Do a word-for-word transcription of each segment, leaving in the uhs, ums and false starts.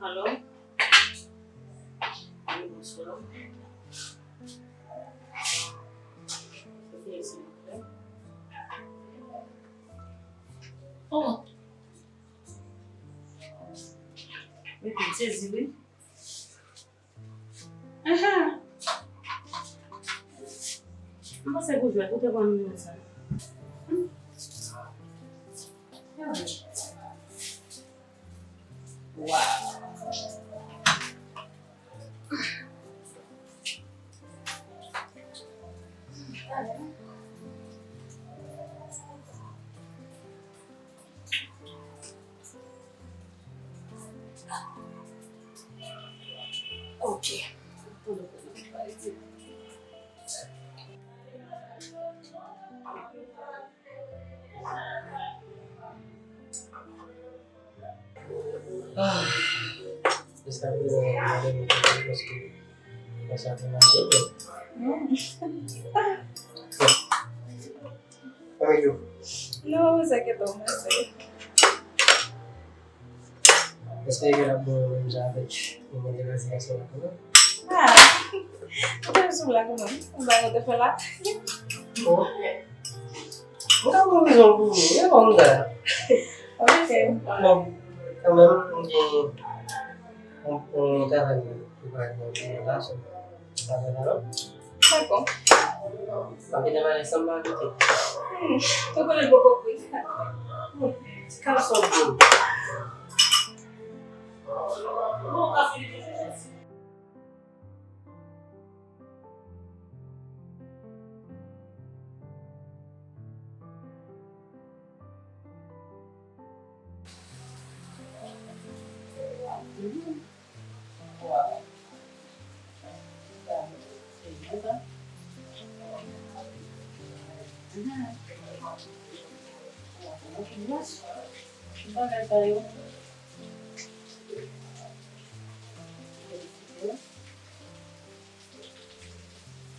Alo? Wi, bonswa. Kiyès, silvouplè? Oh! Epi, m sezi, wi. Ahan. M panse pou jwèt, ou te pran nimewo sa. Hmm. Wow. Ok. Ah, jiskaprezan, m ap gade nou toujou paske konsa te mache, men. Kòman yo? Non, sa gen tou, mèsi. Èske yo ap bon menm jan avèk yon moun ki nan relasyon ansanm ak ou? Ah, ou te sou blag ou menm. Ou ba yo te fè la? Oh. Mwen ka pran rezon pou ou, e bon, m ta. Ok. Bon, kanmenm, m gen yon, yon, yon travay pou pale nan ti moman la, so, pa gen la, non? Dakò. M ap kite m ale san m pa kite. Hmm, ou konnen l poko pri. Ti gason boul. Bon, pa fini.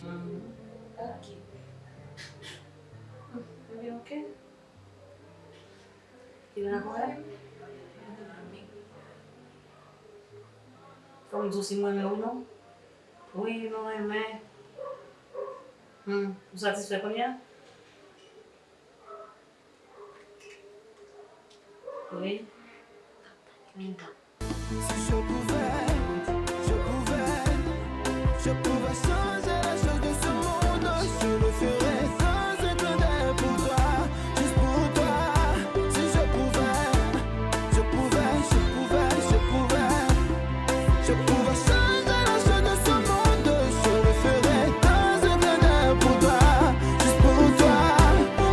Hmm, ok. Hmm, ebyen, ok. Ki la pou wè? Fò m di w si m renmen ou non. Wi, nou renmen. Hmm, ou satisfè kounye a? Wi. Hmm. Si je pouvais, je pouvais, je pouvais changer les choses de ce monde, je le ferais sans un clin d'œil pour toi, juste pour toi. Si je pouvais, je pouvais, je pouvais, je pouvais, je pouvais changer les choses de ce monde, je le ferais dans un clin d'œil pour toi, juste pour toi,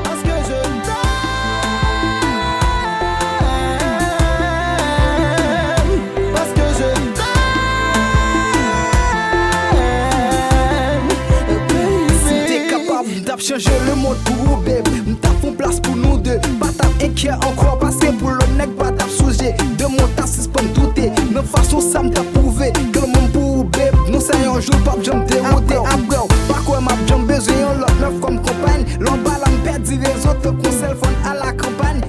parce que je t'aime, parce que je t'aime, baby. Si m te kapab, m t ap chanje lemonn pou ou, babe. M t ap fè yon plas pou nou de. Pa t ap enkyè ankò, paske pou lòt nèg pa t ap sonje. De mwen, w t ap sispann doute. Nan fason sa m t ap pwouve ke lanmou m pou ou, babe, non, sa yon jou l p ap janm dewoute. Apre w, pa kwè m ap janm bezwen yon lòt love kòm konpay. Lè w anba la, m pèdi rezon, tankou yon sèl fòn a la kanpay.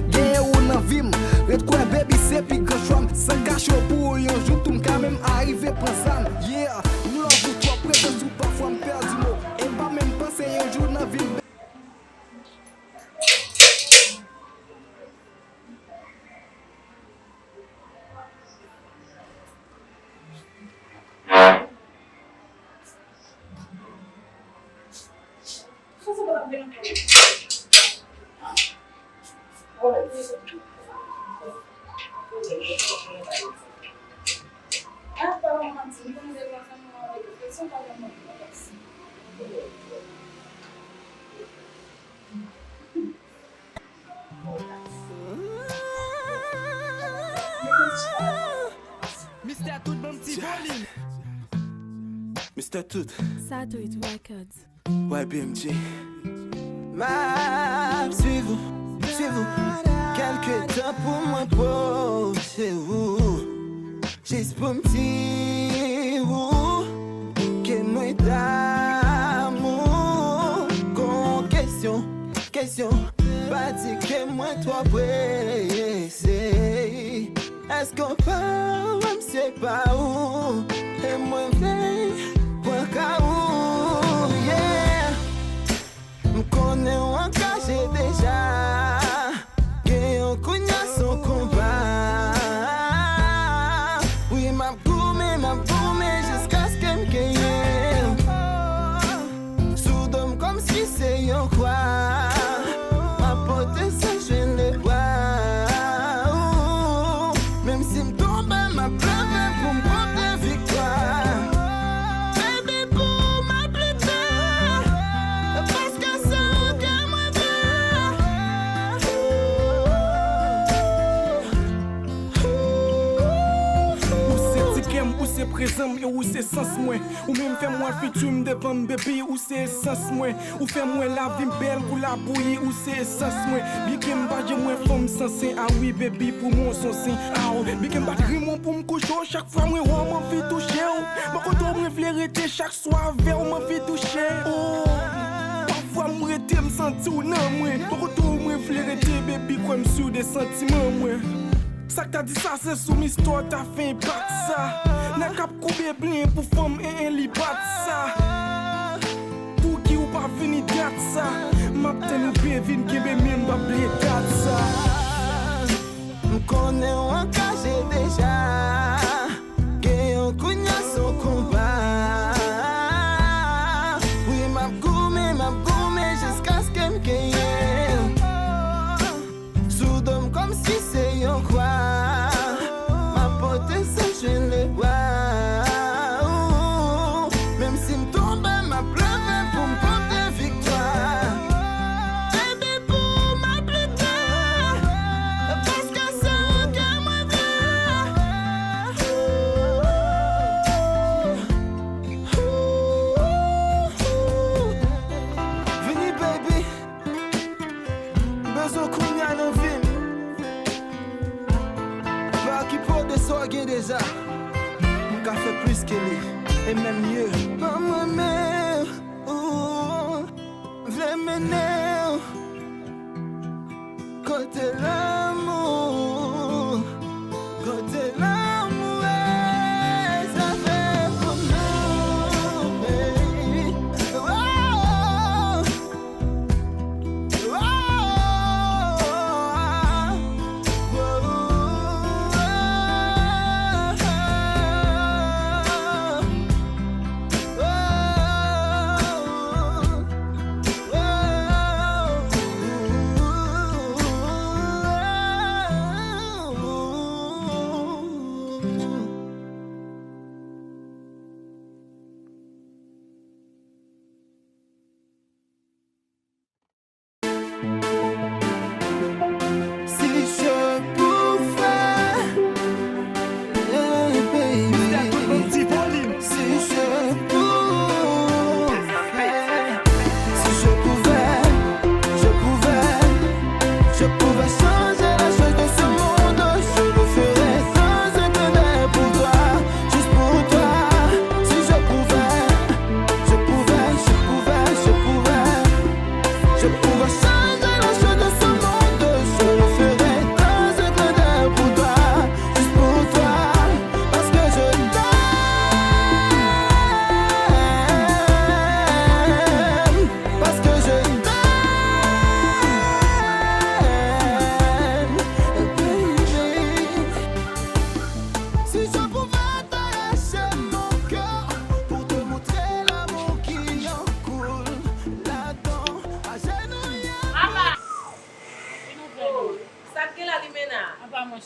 Mistè Tout, ban m ti volim. Mistè Tout. Satwit Records. Y B M G. M ap swiv ou, swiv ou, kèlke tan pou mwen pwoche ou. Jis pou m di ou ke mwen damou. Gon kesyon, kesyon, pa di ke mwen twò prese. Èske w pa wè m se pa ou? E mwen vle pran ka ou, yeah. M konnen w angaje deja. Gen yon kounye a se yon konba. Wi, m ap goumen, m ap goumen jiskaske m genyen. Sou do m kòmsi se yon kwa. M ap pote sa jwenn lebwa. Menm si m tonbe, m ap leve pou m pote viktwa. Baby, pou m ap lite. Paske se ou ke mwen vle. Ou se ti kè m, ou se prezan m, e ou se sans mwen. Ou menm fè m wè fiti m devan m, baby, ou se esans mwen. Ou fè m wè lavi m bèl kou labouyi, ou se esans mwen. Byenke m pa janm wè fanm san sen, a wi, baby, pou mwen w se yon sen. Aw, byenke m pa t renmen w pou m kouche w, chak fwa mwen wè w, m anvi touche w. Bò kote w mwen vle rete, chak swa avè w, m anvi touche w. Pafwa m rete, m santi w nan mwen. Bò kote w mwen vle rete, baby, kwè m si w de santiman mwen. Sa k ta di sa, se sou Mister ta fè enpak sa. Nèg k ap koube blen pou fanm, en, en, li bat sa. Pouki ou pa vini dat sa? M ap tann ou byen vin kenbe men m, m p ap bliye dat sa. M konnen w angaje deja. Gen yon kounye a se yon konba. Wi, m ap goumen, m ap goumen jiskaske m genyen. Sou do m kòmsi se yon kwa. M ap pote sa jwenn lebwa. Menm si m tonbe, m ap leve pou m pote viktwa. Baby, pou m ap lite. Paske se ou ke mwen vle. Vini, baby. M bezwen w kounye a nan vi m. Pa okipe w de sa w gen deja. M ka fè plis ke li, e menm mye. Ban mwen men ou, m vle mennen w kote lanmou, kote lanmou rezève pou nou, baby. Oh.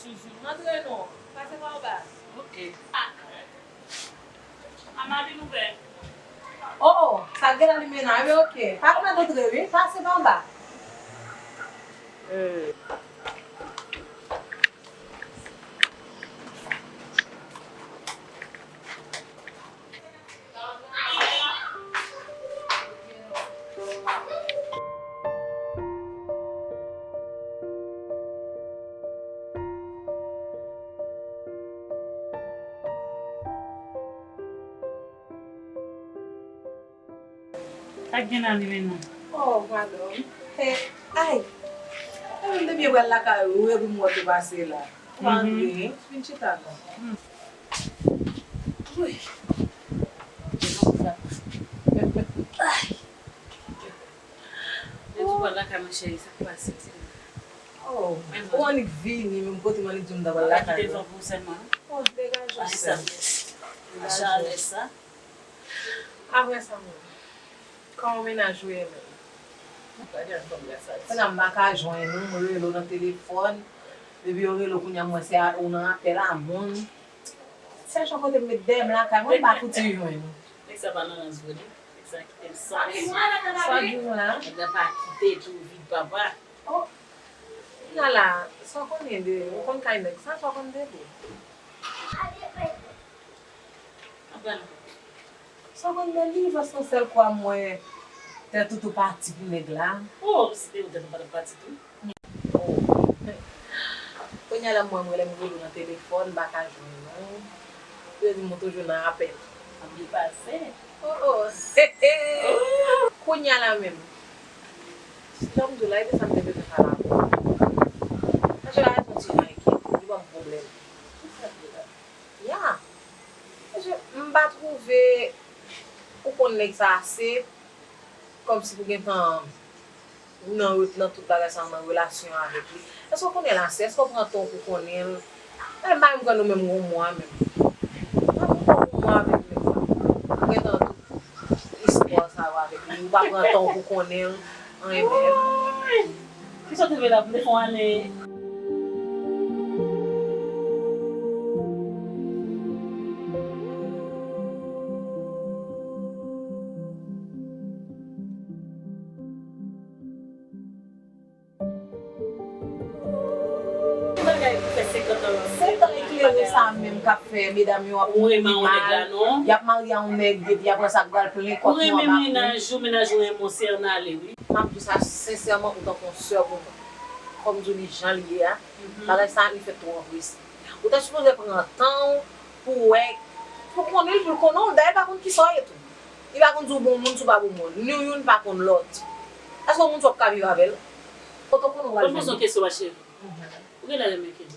Antre non, pase pa anba. Ok. A, a, Mabi, nou fè. Oh, oh, sa gen la limena, wi, ok. Pa mèt antre, wi, pase pa anba. Sa k gen nan li menm nan? Oh, madanm. He, ay. E menm depi yo pral lakay ou, epi m wè w te pase la. Ou pa antre, vin chita non. Wi. Ay. Depi w pral lakay mwen, cheri, sa k pase? Oh, ou annik vini, menm kote m annik di w m ta pral lakay ou. Kite van pou sèlman. Oh, degaje w sèl. Degaje w. Apre sa menm, kòman mennaj ou ye menm? Gade yon fanm gad sa di. Kounye a m pa ka jwenn ou, m rele w nan telefòn. Depi yo rele w kounye a m wè se a, ou nan apèl a moun. Sèl jan kote m met dèyè m lakay mwen, m pa fouti jwenn ou. Nèg sa pa nan rans vre non. Nèg sa kite m san sou. Sa w di nou la? Nèg la pa kite tou vit papa. Oh. Kounye a la, sa w konnen de, ou konn kay nèg sa, sa w konn de li? Sa w konn de li, paske yon sèl kwa m wè tèt ou tou pati pou nèg la. Oh, si te ou tèt ou pa t ap pati tou. Oh. Kounye a la m wè m rele m rele w nan telefòn, m pa ka jwenn ou. Yo di m ou toujou nan apèl. Ap depase. Oh, oh. Kounye a la menm. Lè m di w la, e de sa m te bezwen pale avè w. Paske la, e yon ti jan enkyete, li ban m pwoblèm. Ya. Paske m pa twouve ou konn nèg sa ase, kòmsi pou gentan nan, nan tout bagay sa nan relasyon avèk li. Èske w konnen l ase? Èske w pran tan w pou konnen l? E m pa menm kwè nou menm gon mwa menm. M pa menm kwè gon mwa avèk nèg sa. Ou gentan tout istwa sa yo avèk li. Ou pa pran tan w pou konnen l. Anyen menm. Kisa w te vle la pou m te fè w ale? Bagay pou fè senkant an. Senkant an eklere sa menm k ap fè medam yo ap mouri mal. Y ap marye a yon nèg, epi apre sa, pral plen kòt yo anba plen. Ou renmen mennaj ou, mennaj ou renmen w, se ann ale, wi. M ap di w sa sensèman, ou tankou yon sè pou mwen. Kòm m di w li jan l ye a, bagay sa li fèt twò anprese. Ou ta sipoze pran tan w pou w wè, pou konnen l, pou l konnen w. Dayè, l pa konn kisa w ye tou. Li pa konn si w bon moun, si w pa bon moun. Nou youn pa konn lòt. Èske w konn si w ap ka viv avè l? Kote w konnen w pral jwenn li? Ban m poze w kesyon, ma chérie. Ou genlè renmen Ken?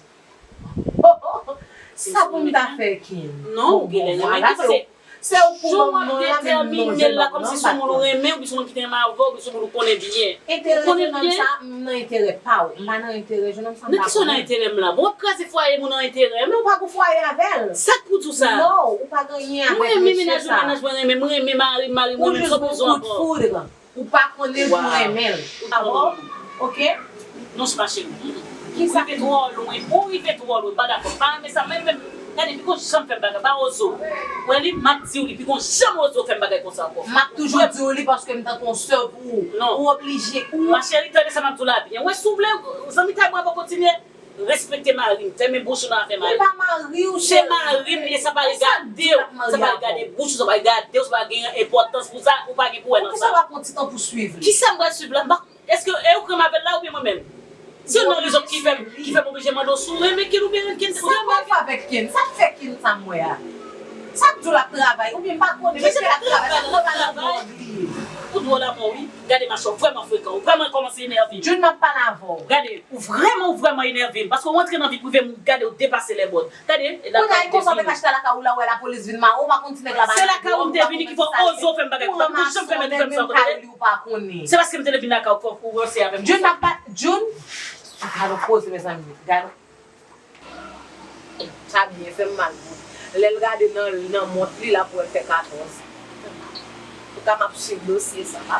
Sa pou m ta fè Ken? Non, ou genlè renmen Ken, paske Se ou pou ban m non la, men m non, je l pa pran. Jan w ap detèmine l la, kòmsi se yon moun ou renmen, oubyen se yon moun ki te renmen avè w, oubyen se yon moun ou konnen byen. Ou konnen byen. Enterè jennonm sa, m nan enterè pa w. M pa nan enterè jennonm sa, m pa konnen. Nan kisa w nan enterè m la? Bon, w ap kraze fwaye m, ou nan enterè m? Men ou pa gon fwaye avè l. Sa k pou di w sa? Non, ou pa gen anyen avèk mesye sa. Mwen renmen mennaj mwen, mennaj mwen renmen m, mwen renmen mari m, mari m renmen m, sa w bezwen ankò? Ou jis gon kout foud. Ou pa konnen l pou renmen l. Ou twò lwen. Ok? Non, se pa cheri. Ou rive twò lwen. Ou rive twò lwen. M pa dakò. M pa renmen sa. Mwen menm, gade, li poko janm fè m bagay. Pa oze w. Ou wè li, m ap di w li, poko janm oze w fè m bagay konsa ankò. M ap toujou di w li paske m tankou yon sè pou ou. Non. Ou oblije, ou. Ma chérie, tande sa m ap di w la byen. Ou wè, si w vle, zanmitay mwen ap kontinye. Respekte mari m, fèmen bouch ou nan afè mari m. Li pa mari w, cheri. Se mari m li ye, sa pa regade w. Sa pa regade bouch ou, sa pa regade w, sa pa gen enpòtans pou sa, ou pa gen pou wè nan sa. Poukisa w pa pran ti tan pou swiv li? Kisa m pral swiv la? M pa, èske e ou k renmen avè l la oubyen mwen menm? Se yon nan rezon ki fè m, ki fè m oblije mande w si w renmen Ken oubyen Ken. Sa pral fè avèk Ken? Sa k fè Ken sa m wè a? Sa k di w l ap travay? Oubyen m pa konnen, mesye l ap travay, sa k fè w pa nan dwòg li? Ou dwòl a mò wi. Gade machè w vrèman frekan, ou vrèman kòmanse enève m. June, m ap pale avè w. Gade, ou vrèman, ou vrèman enève m, paske w antre nan vi prive m, gade, ou depase lèbòt. Gade, e lakay ou te vini. Kounye a, e konsa w te ka chita lakay ou la, w wè lapolis vin mare w, ou pa konn si nèg la ba nèg dwòg, ou pa konnen sa. Se lakay ou m te vini ki fè w oze w fè m bagay konsa, ou janm fè m di m sa. Ou ranmase w nan menm kay li, ou pa konnen. Se paske m te vin lakay ou, fòk ou ranse avè m konsa. June, m ap pa, June, gade yon koze, mezanmi, gade. Sa byen fè m mal pou li. Lè l gade nan, nan mont li, l ap wè l fè katòz. Antouka, m ap swiv dosye sa.